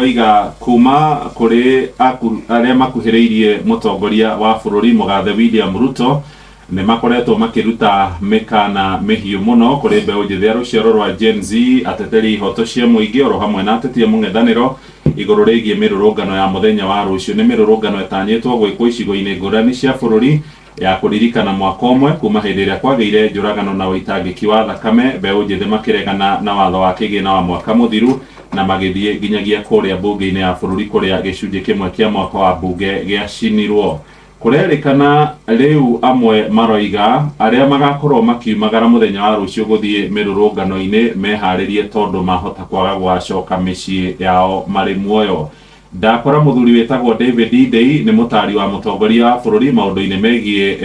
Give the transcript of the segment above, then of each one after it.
ĩroiga kuma kũrĩ arĩa makuhĩrĩirie mũtongoria wa bũrũri mũgathe William Ruto nĩ makoretwo makĩruta mĩkana mĩhiũ mũno kũrĩ mbeũ njĩthĩ a rũciaro rwa Gen Z, ateteri ihoto cia mũingĩ oro hamwe na ateti a mũng'ethanĩro igũrũ rĩgiĩ mĩrũrũngano ya mũthenya wa rũciũ. Nĩ mĩrũrũngano ĩtanyĩtwo gwĩkwo icigo-inĩ ngũrani cia bũrũri ya kũririkana mwaka ũmwe kuma hĩndĩ ĩrĩa kwagĩire njũragano na ũitangĩki wa thakame, mbeũ njĩthĩ makĩregana na watho wa kĩgĩna wa mwaka mũthiru na magĩthiĩ nginyagia kũrĩa mbunge-inĩ ya bũrũri kũrĩa gĩcunjĩ kĩmwe kĩa mwako wa mbunge gĩacinirwo. Kũrerĩkana rĩu amwe maroiga arĩa magakorwo makiumagara mũthenya wa rũciũ gũthiĩ mĩrũrũngano-inĩ meharĩrie tondũ mahota kwaga gũgacoka mĩciĩ yao marĩ muoyo. Ndakora mũthuri wĩtagwo David Ndei nĩ mũtari wa mũtongoria wa bũrũri maũndũ-inĩ megiĩ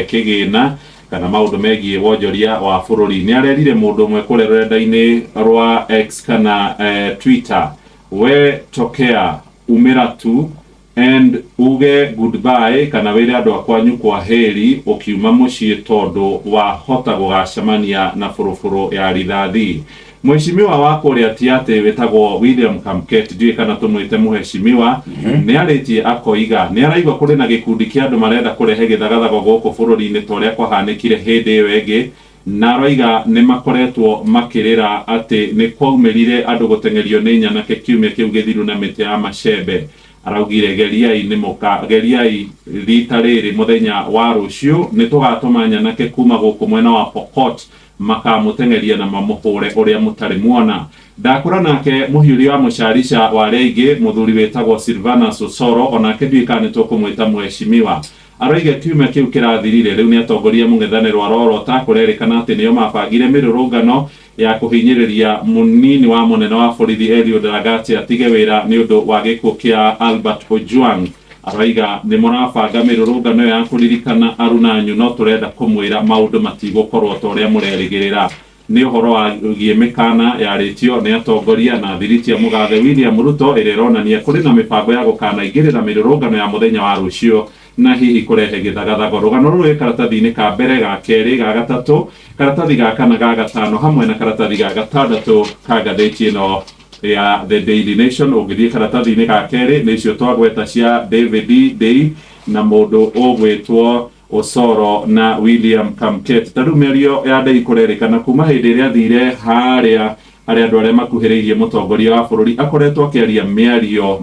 kĩgĩna kana maũndũ megiĩ wonjoria wa bũrũri. Nĩ arerire mũndũ ũmwe kũrĩa rũrenda-inĩ rwa X kana Twitter, we tokea umĩra tu and uge goodbye kana wĩre andũ a kwanyu kwa heri ũkiuma mũciĩ tondũ wahota gũgacemania na bũrũbũrũ ya rithathi. Mheshimiwa wa kũrĩa Tiaty wĩtagwo William Kamket, ndiũĩ kana tũmwĩte mũheshimiwa, nĩ arĩtie akoiga nĩ araigua kũrĩ na gĩkundi kĩa andũ marenda kũrehe gĩthagathago gũkũ bũrũri-inĩ ta ũrĩa kwahanĩkire hĩndĩ ĩyo ĩngĩ, na aroiga nĩ makoretwo makĩrĩra atĩ nĩ kwaumĩrire andũ gũteng'erio nĩ nyanake kiumia kĩu gĩthiru na mĩtĩ ya macembe. Araugire geriai nĩ mũka geriai rita rĩrĩ mũthenya wa rũciũ nĩ tũgatũma nyanake kuma gũkũ mwena wa Pokot makamũteng'eria na mamũhũre ũrĩa mũtarĩ muona. Ndakũra nake mũhiũria wa mũcarica wa arĩa aingĩ mũthuri wĩtagwo Silvanus Osoro onake ndiũĩ kana nĩ tũkũmwĩta mũheshimiwa. Aroiga kiumia kĩu kĩrathirire rĩu nĩ atongoria mũng'ethanĩro arorota kũrerĩkana atĩ nĩo mabangire mĩrũrũngano ya kũhinyĩrĩria mũnini wa mũnene wa borithi Eliud Lagat atige wĩra nĩ ũndũ wa gĩkuũ kĩa Albert Ojwang. Aroiga nĩ mũrabanga mĩrũrũngano ĩyo ya kũririkana arunanyu no tũrenda kũmwĩra maũndũ matigũkorwo ta ũrĩa mũrerĩgĩrĩra. Nĩ ũhoro wĩgiĩ mĩkana yarĩtio nĩ atongoria na thiriti ya mũgathe William Ruto ĩrĩa ĩronania kũrĩ na mĩbango ya gũkanaingĩrĩra mĩrũrũngano ya mũthenya wa rũciũ na hihi kũrehe gĩthagathago. Rũgano rũrũ rwĩ karatathi-inĩ ka mbere, ga kerĩ, ga gatatũ, karatathi ga kana, ga gatano hamwe na karatathi ga gatandatũ ka ngathĩti ĩno ya The Daily Nation. Ũngĩthiĩ karatathi-inĩ ga kerĩ nĩ icio twagweta cia David Ndei na mũndũ ũgwĩtwo Osoro na William Kamket. Ta rĩu mĩario ya Ndei kũrerĩkana kuma hĩndĩ ĩrĩa athire harĩa harĩ andũ arĩa makuhĩrĩirie mũtongoria wa bũrũri akoretwo akĩaria mĩario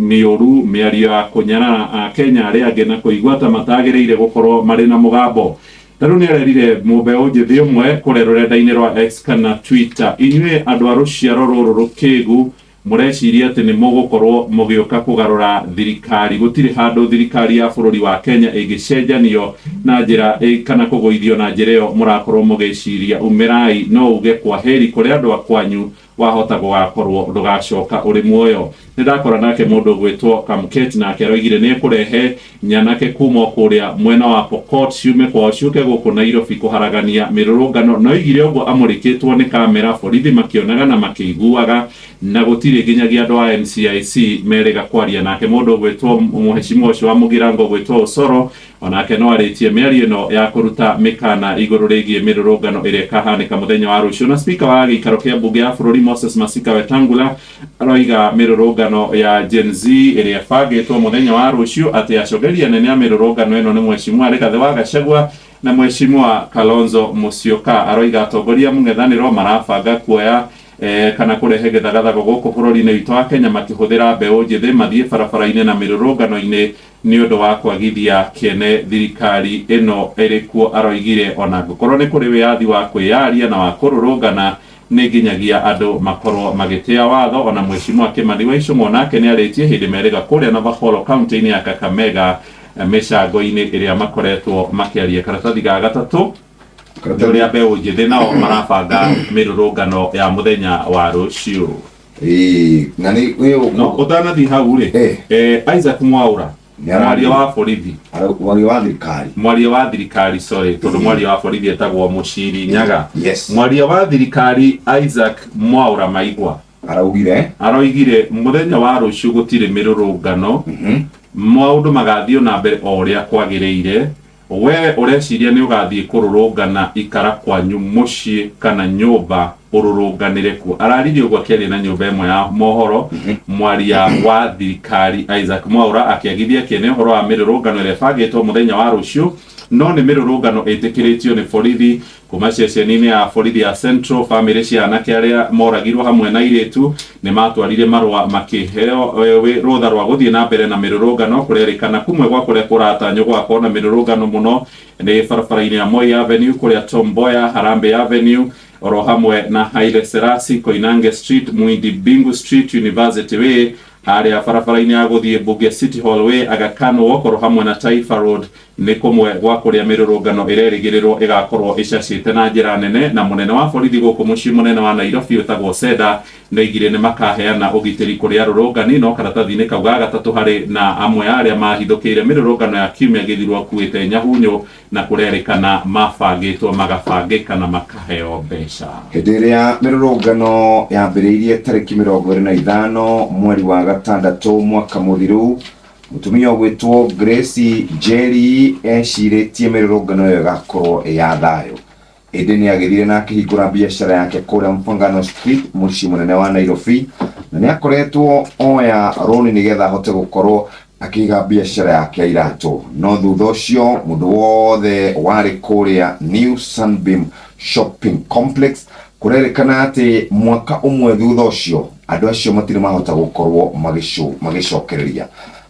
mĩũru, mĩario ya kũnyarara Akenya arĩa angĩ na kũigua ta matagĩrĩire gũkorwo marĩ na mũgambo. Ta rĩu nĩ arerire mũmbeũ njĩthĩ ũmwe kũrĩa rũrenda-inĩ rwa X kana Twitter, inyuĩ andũ a rũciaro rũrũ rũkĩgu mũreciria atĩ nĩ mũgũkorwo mũgĩũka kũgarũra thirikari. Gũtirĩ handũ thirikari ya bũrũri wa Kenya ĩngĩcenjanio na njĩra kana kũgũithio na njĩra ĩyo mũrakorwo mũgĩciria. Umĩrai no uge kwa heri kũrĩ andũ a kwanyu, wahota gũgakorwo ndũgacoka ũrĩ muoyo. Nĩ ndakora nake mũndũ ũgwĩtwo Kamket nake aroigire nĩ ekũrehe nyanake kuma o kũrĩa mwena wa Pokot ciume kwao ciũke gũkũ Nairobi kũharagania mĩrũrũngano. Na oigire ũguo amũrĩkĩtwo nĩ kamera, borithi makĩonaga na makĩiguaga, na gũtirĩ nginyagia andũ a NCIC merĩga kwaria nake. Mũndũ ũgwĩtwo mũheshimiwa ũcio wa Mũgirango ũgwĩtwo Osoro onake no arĩtie mĩario ĩno ya kũruta mĩkana igũrũ rĩgiĩ mĩrũrũngano ĩrĩa ĩkahanĩka mũthenya wa rũciũ. Na spika wa gĩikaro kĩa mbunge ya bũrũri Moses Masika Wetangula aroiga mĩrũrũngano ya Gen Z ĩrĩa ĩbangĩtwo mũthenya wa rũciũ atĩ acogeria anene a mĩrũrũngano ĩno nĩ Mheshimiwa Rigathĩ wa Gachagua na Mheshimiwa Kalonzo Musyoka. Aroiga atongoria a mũng'ethanĩro marabanga kuoya kana kũrehe gĩthagathago gũkũ bũrũri-inĩ witũ wa Kenya makĩhũthĩra mbeũ njĩthĩ mathiĩ barabara-inĩ na mĩrũrũngano-inĩ nĩ ũndũ wa kwagithia kĩene thirikari ĩno ĩrĩ kuo. Aroigire ona angĩkorwo nĩ kũrĩ wĩyathi wa kwĩyaria na wa kũrũrũngana nĩ nginyagia andũ makorwo magĩtĩa watho. Ona Mheshimiwa Kĩmani wa Ichung'wa nake nĩ arĩtie hĩndĩ merĩga kũrĩa Navakholo kaunti-inĩ ya Kakamega mĩcango-inĩ ĩrĩa makoretwo makĩaria. Karatathi ga gatatũ nĩ ũrĩa mbeũ njĩthĩ nao marabanga mĩrũrũngano ya mũthenya wa rũciũ. Ĩĩ, na nĩ No ũtanathiĩ hau rĩ, Isaac Mwaura mwaria wa borithi, mwaria wa thirikari, mwaria wa thirikari, sorry, tondũ mwaria wa borithi etagwo Mũciri Nyaga. Mwaria wa thirikari Isaac Mwaura Maigua araugire, aroigire mũthenya wa rũciũ gũtirĩ mĩrũrũngano, maũndũ magathiĩ na mbere o ũrĩa kwagĩrĩire. We ũreciria nĩ ũgathiĩ kũrũrũngana, ikara kwanyu mũciĩ kana nyũmba. Ũrũrũnganĩre kuo. Araririe ũguo akĩaria na nyũmba ĩmwe ya mohoro. Mwaria wa thirikari Isaac Mwaura akĩagithia kĩene ũhoro wa mĩrũrũngano ĩrĩa ĩbangĩtwo mũthenya wa rũciũ, no nĩ mĩrũrũngano ĩtĩkĩrĩtio nĩ borithi kuma ceceni-inĩ ya borithi ya Central. Famĩlĩ cia anake arĩa moragirwo hamwe na airĩtu nĩ matwarire marũa makĩheo rũtha rwa gũthiĩ na mbere na mĩrũrũngano. Kũrerĩkana kumwe gwa kũrĩa kũratanywo gũgakorwo na mĩrũrũngano mũno nĩ barabara-inĩ ya Moi Avenue, kũrĩa Tom Mboya, Harambee Avenue, oro hamwe na Haile Selassie, Koinange Street, Muindi Mbingu Street, University Way, harĩa barabara-inĩ ya gũthiĩ Bunge City Hall Way, Aga Khan Walk, oro hamwe na Taifa Road nĩ kũmwe gwa kũrĩa mĩrũrũngano ĩrerĩgĩrĩrwo ĩgakorwo ĩcacĩte na njĩra nene. Na mũnene wa borithi gũkũ mũciĩ mũnene wa Nairobi wĩtagwo Seda nĩoigire nĩ makaheana ũgitĩri kũrĩ arũrũngani. No karatathi-inĩ kau ga gatatũ harĩ na amwe a arĩa mahithũkĩire mĩrũrũngano ya kiumia gĩthiru akuĩte nyahunyu, na kũrerĩkana mabangĩtwo magabangĩka na makaheo mbeca. Hĩndĩ ĩrĩa mĩrũrũngano yambĩrĩirie tarĩki 25 mweri wa gatandatũ mwaka mũthiru, mũtumia ũgwĩtwo Grace Njeri ecirĩtie mĩrũrũngano ĩyo ĩgakorwo ĩ ya thayũ, ĩndĩ nĩ agĩthire na akĩhingũra biacara yake kũrĩa Mfangano Street, mũciĩ mũnene wa Nairobi, na nĩ akoretwo oya rũni nĩgetha ahote gũkorwo akĩiga biacara yake ya iratũ. No thutha ũcio mũndũ wothe warĩ kũrĩa New Sunbeam Shopping Complex, kũrerĩkana atĩ mwaka ũmwe thutha ũcio andũ acio matirĩ mahota gũkorwo magĩcokereria.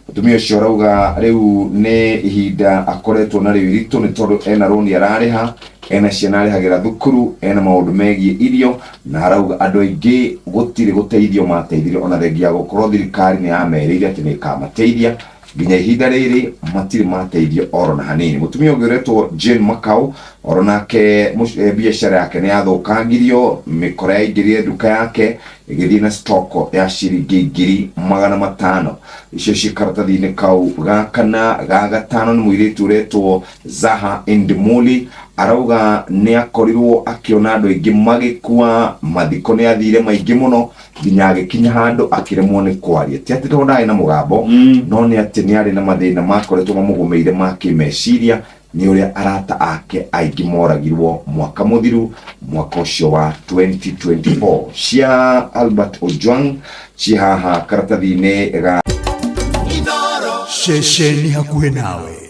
Mũtumia ũcio arauga rĩu nĩ ihinda akoretwo narĩo iritũ, nĩ tondũ ena rũni ararĩha, ena ciana arĩhagĩra thukuru, ena maũndũ megiĩ irio, na arauga andũ aingĩ gũtirĩ gũteithio mateithirio, ona thengia ya gũkorwo thirikari nĩ yamerĩire atĩ nĩ ĩkamateithia. Nginya ihinda rĩrĩ matirĩ mateithio oro na hanini. Mũtumia ũngĩ ũretwo Jane Makau, oro nake biacara yake nĩ yathũkangirio. Mĩkora yaingĩrire nduka yake ĩgĩthiĩ na stoko ya ciringi 500,000. Icio ciĩ karatathi-inĩ kau ga kana. Ga gatano nĩ mũirĩtu ũretwo Zaha Indimuli, arauga nĩ akorirwo akĩona andũ aingĩ magĩkua, mathiko nĩ athire maingĩ mũno nginya agĩkinya handũ akĩremwo nĩ kwaria. Ti atĩ tondũ ndarĩ na mũgambo, no nĩ atĩ nĩ arĩ na mathĩna makoretwo mamũgũmĩire ma kĩmeciria nĩ ũrĩa arata ake aingĩ moragirwo mwaka mũthiru, mwaka ũcio wa 2024. Cia Albert Ojwang ci haha karatathi-inĩ ga Ceceni hakuhĩ nawe.